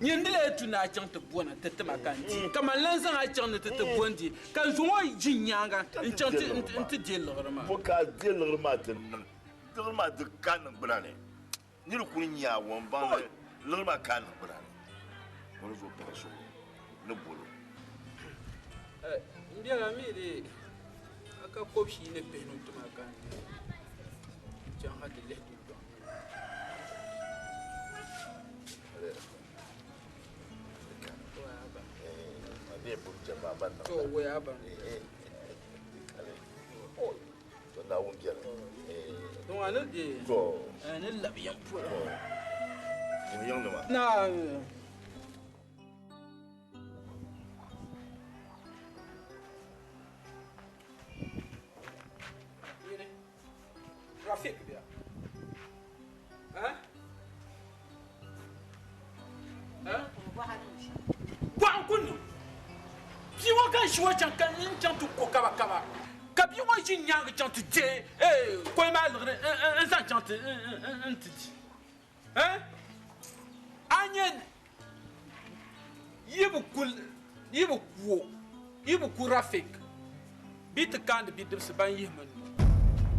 Nyin di lee tu ni a chaŋ ti bo na ti ti ma ka n di, ka man lan zaŋ a chaŋ ni ti ti bo n-di, ka n zaŋ o ʒi n nyaaŋa n-chaŋ nti deei liɣiri maa. Bo ka a deei liɣiri maa ti niŋ? Liɣiri maa di ka niŋgbuna ni. Nir kul nya a ŋɔ m-baŋ ni liɣiri maa ka niŋgbuna ni. O ni zo pahi suhu ni bol o. M biɛla mi di a ka kɔbishii ni pihinu ti ma ka n di chaŋ ha ti lihi dundɔŋ ni. To waya ba. To Naawuni biɛni. To a ni di ni labi yiŋ polo. Wuhi yiŋ nima. Naa. Rafik bia. Bɔɣu ku niŋ bia ŋɔ ka n ʒi o chaŋ ka n chaŋ ti ko kabakaba ka bia ŋɔ ʒi nyaangi chaŋ ti deei koli maa liɣiri n zaŋ chaŋ ti n ti di. A nya yi bi ku yi bi ku o yi bi ku Rafik bɛ ti kaandi bidibisi ban yihimi nuu.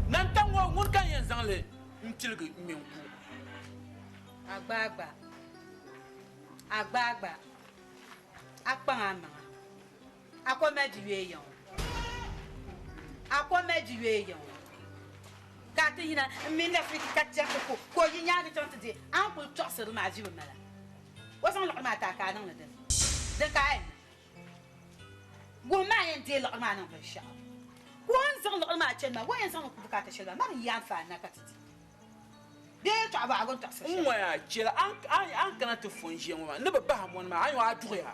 Nantaŋ ŋɔ ŋuni ka n yɛn zaŋ li m-piligi ŋme n-ku? Agbaagba, agbaagba, a kpaŋ a maŋa, a ko mali di yooi ya ŋɔ, a ko mali di yooi ya ŋɔ. Ka a ti yina m mini Rafiki ka chaŋ ti ku ka o yi nyaaŋa chaŋ ti deei a ni kuli tɔɣisiri li maa vi bi mala. O zaŋ liɣiri maa ti a ka a niŋ li dini? Din ka a yɛn niŋ. Wuhi ma a yɛn deei liɣiri maa niŋ binshɛɣu. Ka o ni zaŋ liɣiri maa chani maa, o yɛn zaŋmi ku bukaata shɛli maa, ma bi yaai n-fa a na ka ti di. Bee yɛtɔɣa bɔɣigu n-tɔɣisiri shɛli. N ŋɔya chɛli a ni kana ti fo n-ʒiya ŋɔ maa, n ni bi bahi mɔni maa, a ni a duɣiya.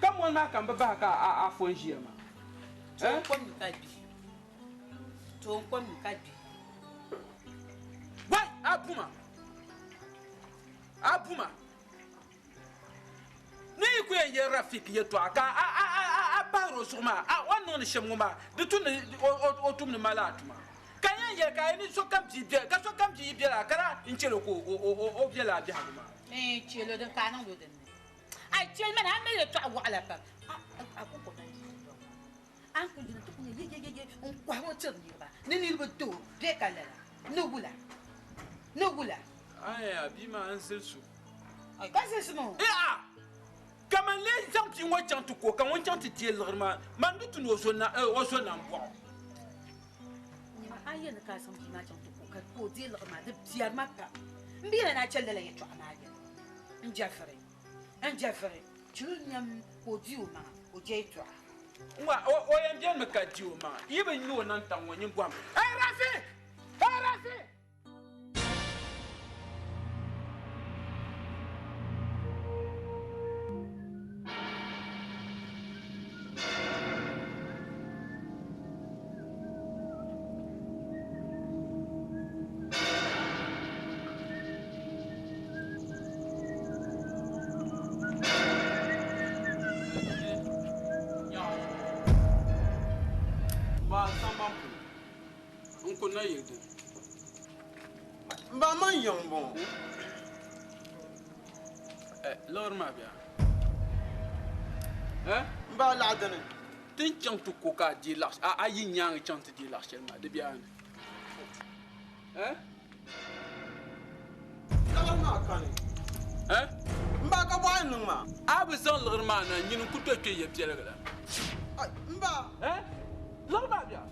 Ka mɔni maa ka m bi bahi ka a fo n-ʒiya maa. Toon kom mi ka gbi. Toon kom mi ka gbi. Wai! A bu ma! A bu ma! Ni yi ku yɛn yɛli Rafik yɛtɔɣa ka a pahir o zuɣu maa, o ni niŋdi shɛm ŋɔ maa, di tu ni o tumdi ma lala tuma. Ka n yɛn yɛli ka a yi ni sokam bia be, ka sokam bia yi be lala, ka daa n chɛl o ka o be lala biɛhigu maa. N chɛl o din ka a niŋd o din ni. A yi chɛli ma ni a mali yɛtɔɣ wɔɣila pam, a ku ku mali dundɔŋ maa. A ni kul yina nti ku nya yeyeyeye n-kɔhir o tiri niriba ni niriba ti o bee ka lala ni wula? Ni wula? Aya, bia maa n zilisi o. Ai, ka zilisi mi o? Ee a! Kaman lee zaŋ bia ŋɔ chaŋ ti ku o ka ŋun chaŋ ti deei liɣiri maa, man di tu ni o zo na, o zo nambɔɣu. Nyama, a yɛli ni ka a zaŋ bia maa chaŋ ti ku o ka o deei liɣiri maa, di biɛri ma pam. M bi yɛli ni a chɛli lala yɛtɔɣa maa yɛli. N je viri, n je viri, chili o nyam ka o di o maŋa, o je yɛtɔɣa. N-wa, o yɛn benimi ka di o maŋa. Yi bi nya o nantaŋ ŋɔ, nyin bɔhim, Hey Rafik! Hey Rafik! Ba samban polo n ku na yili dini. Ba man yiŋ m-bɔŋɔ. Liɣiri maa bɛ a? M ba laɣ dini. Ti ni chaŋ ti ko ka a deei laɣ a yi nyaaŋa chaŋ ti deei laɣ shɛli maa, di be a ni. Liɣiri maa kani. M ba ka bɔɣa niŋ maa. A bi zaŋ liɣiri maa na, nyini n-ku tooi kpe ya piɛliga la. M ba. Liɣiri maa be a?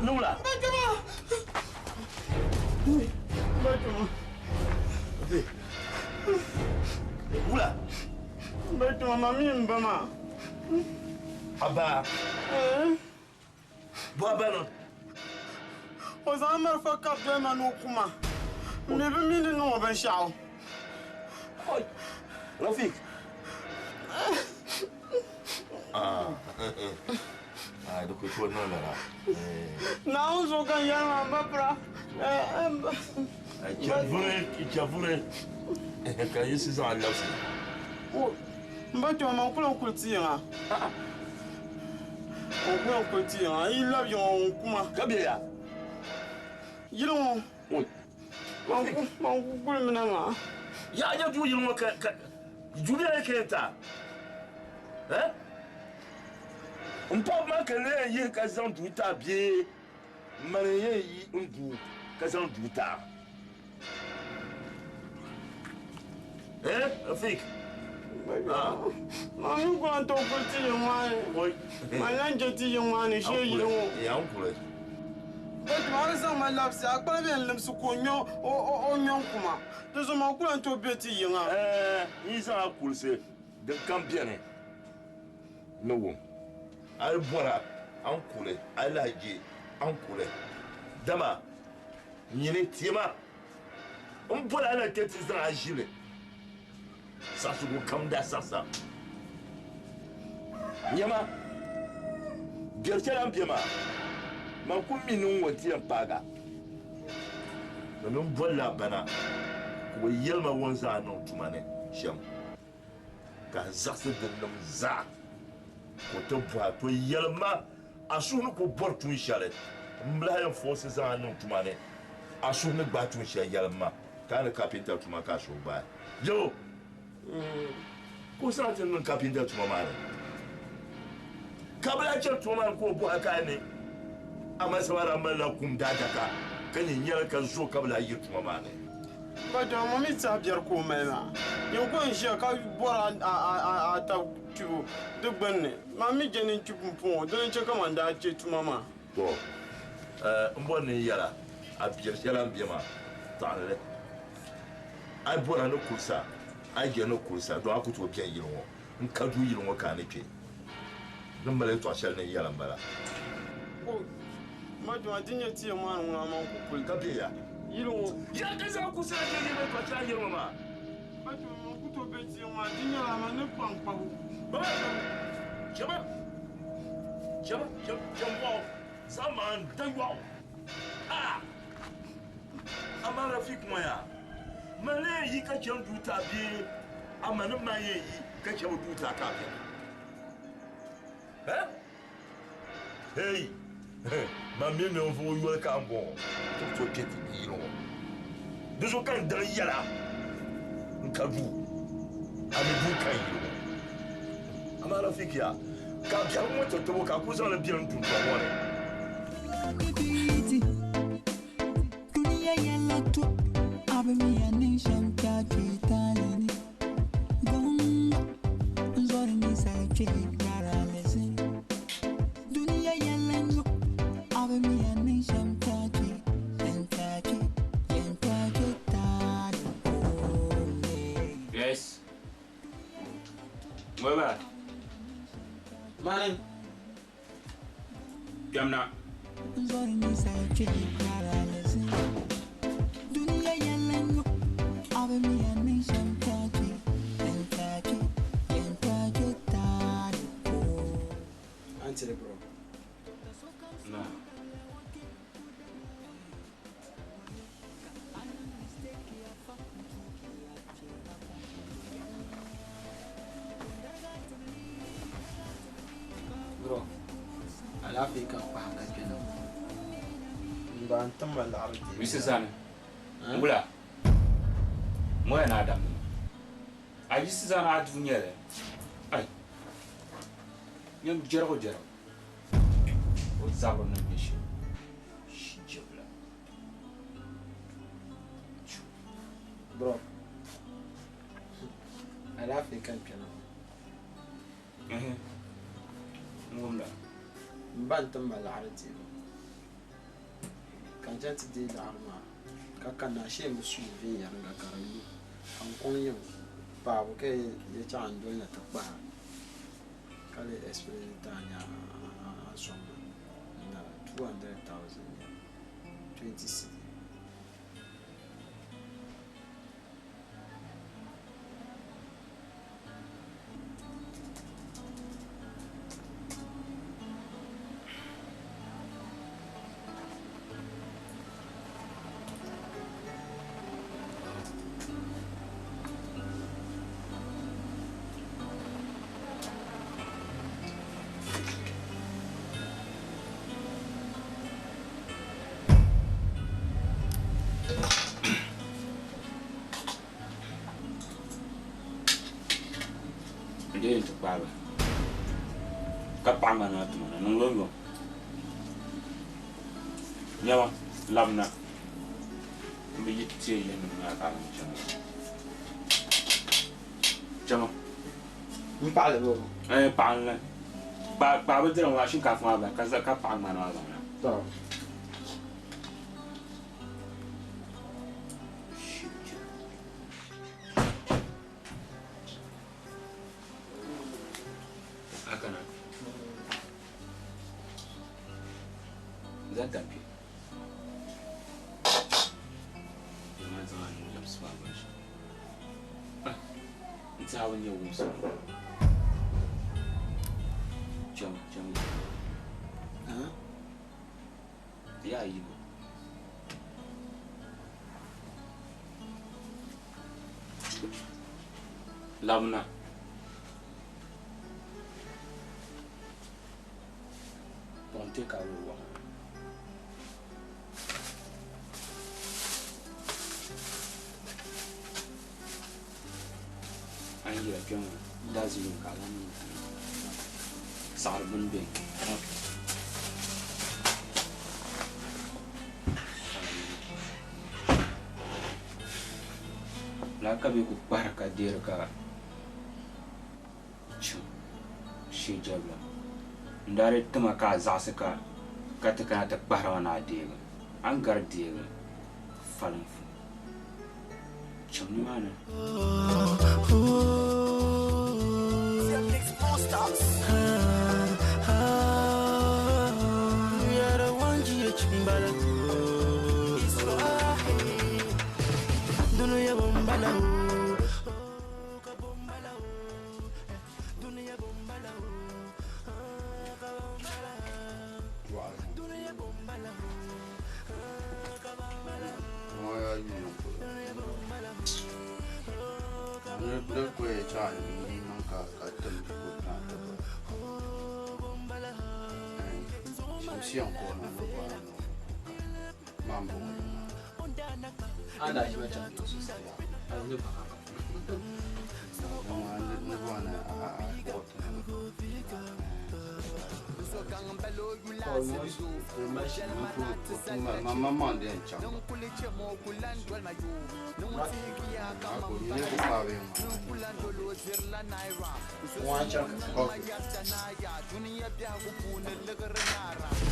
Nula. Wula. Ba ma mi n ba maa. Aba. Bɔ aba no. O zaŋ malifa kari doli ma ni o ku ma. M mi bi mi ni niŋ o binshɛɣu. Rafik. Di ku tooi niŋ lala. Naawuni zuɣu ka n yɛli maa, m ba pira. Chɛvuri, chɛvuri ka yiɣisi zaŋ a labisi. M ba kpɛma, man ku lan kuli ti yiŋa. N ku lan kuli ti yiŋa. N yi labi yiŋa, o ni ku ma. Ka be ya? Yili ŋɔ. Man ku kulimina maa. Ya a nya duu yili ŋɔ ka ka duu bela ka yɛn ta? Eh? M paɣaba maa ka n yɛn yihi ka zaŋ duu ta bee mani n yɛn yi n duu ka zaŋ duu ta? Eh, Rafik? Ma mi ku lan tooi kuli ti yiŋ maa ni. Man lan je ti yiŋ maa ni shee yili ŋɔ. Ya n kuli. Bɛ tuma a ni zaŋ ma labisi, a kpali bɛ n limsi ka o ŋme o ŋme n-ku ma. Di zuɣu man ku lan tooi be ti yiŋa. Ɛɛ, n yi zaŋ a kulisi, din kam beni ni wum. A yi bɔra, a ni kuli, a yi lahi je, a ni kuli. Dama nyini tima, m bɔri a na kpe ti zaŋ a ʒili saɣisigu kam daa saɣisa. Nyama, biɛri chɛla m-be maa, man ku mi ni ŋ-ŋɔ nti yɛn paag a. Domin m bolila a ba na ka o yɛli ma o ni zaŋ a niŋ tuma ni shɛm, ka a zaɣisi dinnim zaa. Ka o ti bɔhi a, To yɛlim ma, a suhu ni ku bɔri tuun shɛli? M lahi yɛn fɔɔsi zaŋ a niŋ tuma ni, a suhu ni gbaai tuun shɛli yɛlim ma, ka a ni kapinta tuma ka a suhu gbaai. Yo! Ka o zaŋ ti niŋ kapinta tuma maa ni. Ka bɛ lahi chani tuma maa ni ka o bɔhi a ka a ni Amasaba daa malila kum daadaka ka nyɛ nyɛli ka zo ka bɛ lahi yiri tuma maa ni. Ba dɔŋ ŋɔ mi tɛha biɛri ka o mali maa. Nyin ko n-ʒiya ka bɔri a tab kpibu di gbunni. Man mi je ni n kpi pumpɔŋɔ, dini n-chɛ ka man daa chɛ tuma maa. Tɔ! M bɔri ni n yɛl a, a biɛri shɛli a ni be maa, taɣili li. A yi bɔri a ni kulisa, a yi je ni kulisa, dɔŋ a ku tooi beni yili ŋɔ. N ka duu yili ŋɔ ka a ni kpe. Din mali yɛtɔɣ shɛli ni n yɛli m-bala. M ba Juma, di nyɛ ti yɛn maa ni ŋuna man ku kuli. Ka be ya? Yili ŋɔ. Ya ka zaŋ kuɣusi la kpe yili yɛtɔɣ shɛli a ni yɛli ŋɔ maa? M ba Juma, man ku tooi be ti yɛn maa, di nyɛla man ni kpaŋ kpabu. Baba, chama, chama, chama, chama, zaŋ ma n-da yɔɣu. Ah! Amaa Rafik ŋɔ yaa, man lee yi ka chani duu ti a bee a ma ni man yɛn yi ka chɛ bi duu ti a ka a beni? Eh? Hey! Man mi ninvuɣ yoli ka m bɔŋɔ, ti ku tooi kpe ti yili ŋɔ. Di zuɣu ka n daŋ yɛl a, n ka duu, a mi duu ka n yili ŋɔ. Amaa Rafik yaa, ka biɛhigu ŋɔ ti tib o ka a kul zaŋ li beni duŋtɔŋ ŋɔ ni. Dunia yɛla to a bi mi ya niŋ shɛm ka kpe taali ni Gonga n zɔri ninsal kpe nyara alizin Dunia yɛla nyo a bi mi ya niŋ shɛm ka kpe yɛn ka kpe yɛn ka kpe taali puuni. Yes. Ŋɔ Mani. Kpɛmna. Auntie bro. Na. Bro, alaafee ka kpahi ka kpɛna ŋɔ. M ba n-tim ma laɣiri deei. Mr. Sani, wula? Moya ni Adam nima. A yiɣisi zani a duu nyɛli. Ai! Nyam jɛrigu jɛrigu. O zabiri ni nyɛ shɛli. Shijibila. Bro, alaafee ka n kpɛna ŋɔ. N wumda. M ba n-tim ma laɣiri deebu ka n chaŋ ti deei laɣiri maa ka kanna ashee m bi suui viɛnyɛliŋga ka di lu ka n kɔŋ yiŋ paabu ka yi chaŋ n doli na ti kpahi ka lee explain ti a nya a ni sɔŋ ma n-na 200,000 nyɛli 20 cedi. Kpaai bahi ka paɣi ŋmani maa tuma na niŋ yomyom. Nyama, labina m bi yi teei yɛnnim maa ka a lan chaŋ. Chama. M paɣili bɛ o? Ɛɛ, paɣi n-lan. Kpaai bindira ŋɔ shinkaafa maa bahi ka paɣi ŋmani maa zaŋ na. Tɔ. A kana. Zan tam kpe. Bɛ maa zaŋ a nuu labisi maa binshɛɣu. N tiɛha bi nyɛ wumsi. Cham, cham. Yaa yibu. Labina. Kpuɣim take away waɣa. A ni yira kpɛŋɔ daaziini ka a lan niŋ saɣiri bini beni. Lala ka bɛ ku kpahiri ka deeri ka chim shee jɛbila. N daa di tima ka a zaɣisi ka ka ti kana ti kpahiri ma ni a deegi. A ni gari deegi faliŋ fu. Chim nimaani.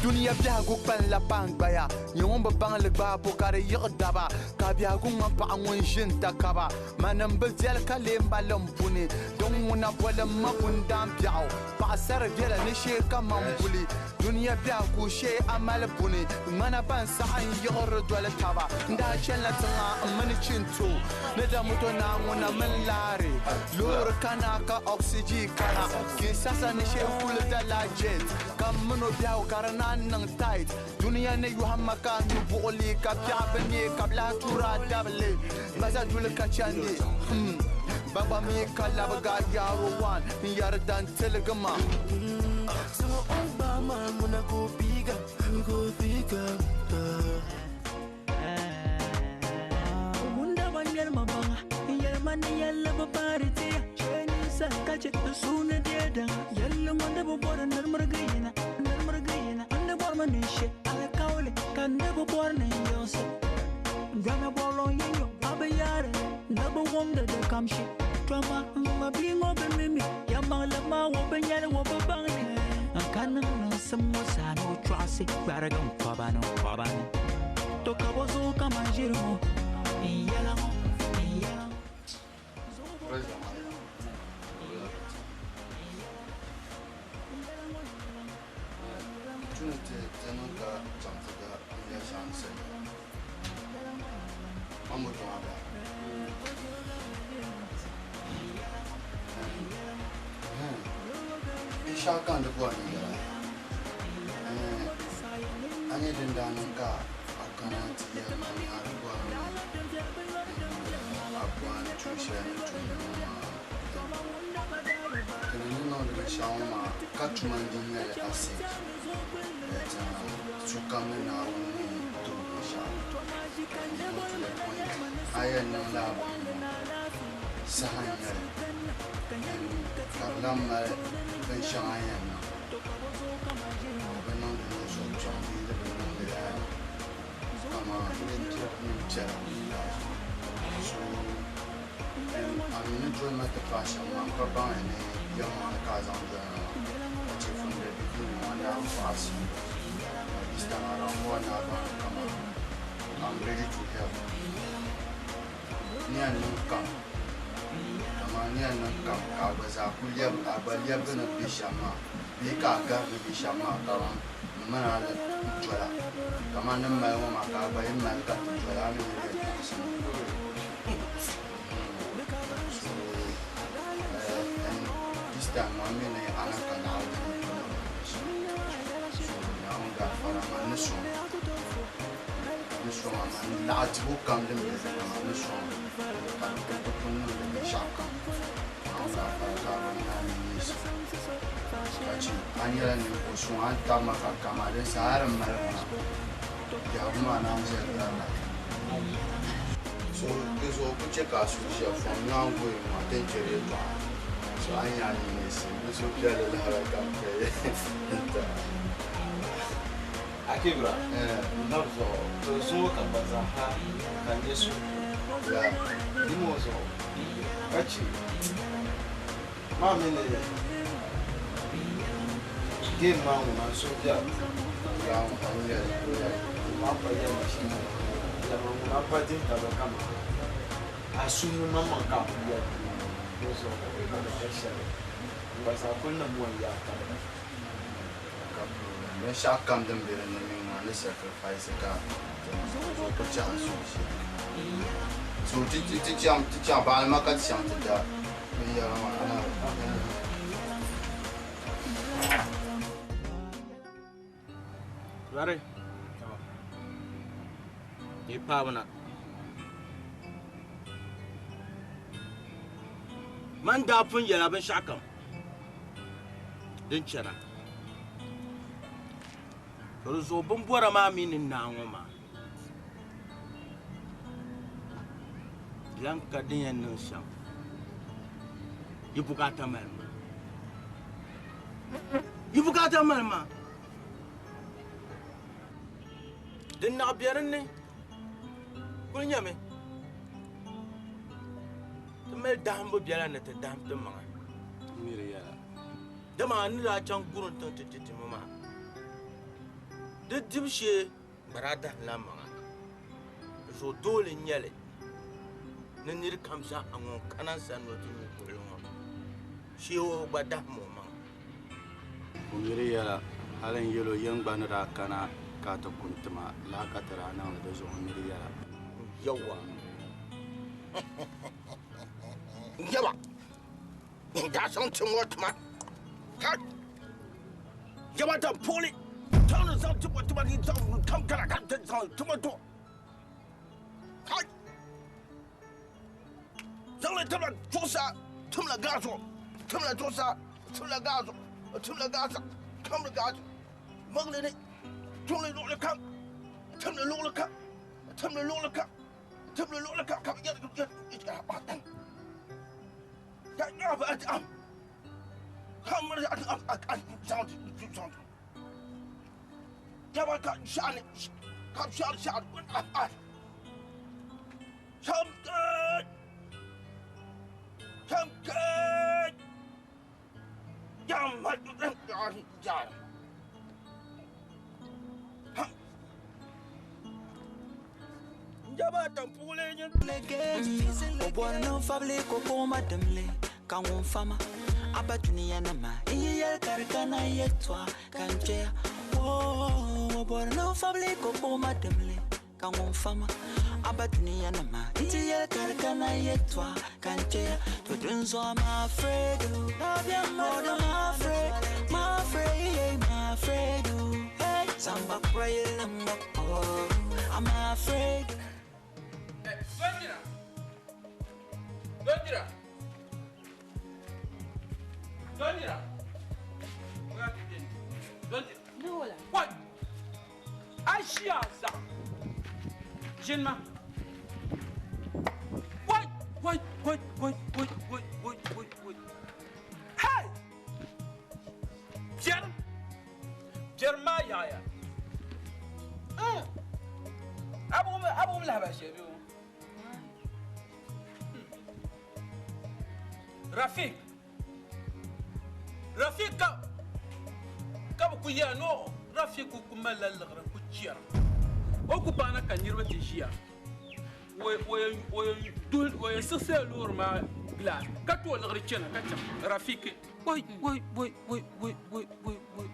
Dunia biɛhigu kpanila paangbaya nyɛ ŋun bi baŋ li gbaabu ka di yiɣi daba ka biɛhigu ŋmani paɣa ŋun ʒi n-ta kaba manim bi viɛli ka lee mali m buni din ŋuna boli m ma bundaan biɛɣu paɣasari viɛla ni shee kaman buli dunia biɛhigu shee a mali buni ŋmana ban saɣa n yiɣiri doli taba n daa chanila tiŋa n mini chinto ni da moto naa ŋuna mini laari loori kana ka oxygen kana Kinshasa ni shee kuli dala jet ka m mini o biɛhigu ka di naan niŋ tight dunia ni yɔhimma ka nyu buɣili ka piɛɣu bi neei ka bi lahi tura dabili baza duli ka chandi ba gba mi ka labiga yaaro wan n yɛri dan tiligi ma. Ka di lahi mali binshɛŋa a ni yɛn niŋ. Ka di bi niŋdi ni zuɣubiɛɣu bee di bi niŋdi kaman nyin piɛla. So a mi ni doli ma ti paai shɛm maa, m pa baŋya ni yɛlimaŋli ka a zaŋ doli ma maa. Ka chɛ from the beginning maa n daa bi kpuɣi a serious. But this time around, m bɔri ni a baŋ ni kaman I'm ready to help. Ni yɛn niŋ kam, kaman ni yɛn niŋ kam ka a gba zaa ku lɛbi, a gba lɛbigi ni be shɛm maa bee ka a gari ni be shɛm maa kaman m mini a dola. Kaman ni mali ŋɔ maa ka a gba yi mali ka ti dola a mi ni leei baŋsim. So, and this time maa m mi ni a na ka naɣila di ni tooi niŋ shɛm. So, Naawuni gaafara man ni sɔŋ ni sɔŋ a man laɣa dibu kam din be di ni maa ni sɔŋ ka di ku di ku niŋdi binshɛɣu kam. Naawuni gaafara ka a gba ni a ni neesim ka chɛ a nyɛla ninvuɣ suŋ a ni tabi ma ka kama din saha hali m mali maa biɛhigu maa naan ʒiɛli garila. So di zuɣu ku chɛ ka a suhu ʒiya from now going maa ti ni chɛ yɛltɔɣa so a ni nya a ni neesim ni suhupiɛlli lahabali kam ka n-ti a. Akibra, n nab zuɣu, to zuŋɔ ka gba zaa ha ka n nyɛ suhupiɛlli. Di ŋɔ zuɣu ka chɛ maa mi ni game maa ŋuna n suhu biɛla. Maa pa yɛlima shɛm dama ŋuna pa dihi tabili kaman a suhuri maŋmaŋ ka a kuli yɛli di zuɣu ka di ka shɛli n gba zaa kuli ni mo n-yaai tabili. Ka binshɛɣu kam din be di ni mi ŋɔ ni sacrifice ka ti niŋ di zuɣu ku chaŋ n suhu ʒiya. So ti ti chaŋ ti chaŋ baɣali ma ka ti chaŋ ti da binyɛra maa na. Bari yi paabu na. Man daa pun yɛla binshɛɣu kam din chana. To di zuɣu bimbɔra maa mi ni naa ŋɔ maa di lan ka din yɛn niŋ shɛm yi bukaata mali ma. Yi bukaata mali ma. Din naɣ be din ni kul nyɛmi ti mali dahimbu biɛla ni ti dahim ti maŋa. Dama a ni daa chaŋ Gurintiŋ ti di timo maa, di dibu shee gba daa dahimla maŋa. Di zuɣu doole n-nyɛ li ni nir kam zaa ŋun kana n sani ni o ti nyu kuɣili ŋɔ shee o gba dahim o maŋa. O miri yɛla, hali n yɛl o yɛm gba ni daa kana ka a ti ku n tima lala ka ti daa niŋdi di zuɣu n miri yɛla. Yawɛ, Yawɛ ŋun daa zaŋ ti ŋɔ tima, ka Yawɛ daa puɣili chaŋ ni zaŋ ti ŋɔ tima ni zaŋ kam kana ka ti zaŋ ti ŋɔ to. Kai! Zaŋli timla zuɣusaa, timla gaa zuɣu, timla zuɣusaa, timla gaa zuɣu, timla gaa zuɣu, timla gaa zuɣu. Maŋli ni tuɣili luɣili kam, timli luɣili kam, timli luɣili kam, timli luɣili kam ka bɛ yɛli O bɔri ni n fabili ka o kpuɣi ma dimli ka ŋun fama a ba duniyanima n yi yɛli ka di kana yɛltɔɣa ka n kpɛya o bɔri ni n fabili ka o kpuɣi ma dimli ka ŋun fama a ba duniyanima n ti yɛli ka di kana yɛltɔɣa ka n kpɛya to dinzuɣu I'm afraid oh I'm afraid I'm afraid yeah, I'm afraid oh hey zamba kura yɛli n oh I'm afraid. Dondira. Dondira. Dondira. Dondira. Nola. What? A ʒiya zaɣ. Ʒini ma. Wai, wai, wai, wai, wai, wai, wai, wai, wai. Hey! Rafik. Rafik ka ka bi ku yɛra ni Rafik ku malila liɣiri n-ku chɛra. O ku paana ka niriba ti ʒiya. O yɛn siɣisila loori maa gilaas ka tooi liɣiri chana ka chaŋ. Rafiki. Woi woi woi woi woi woi woi woi.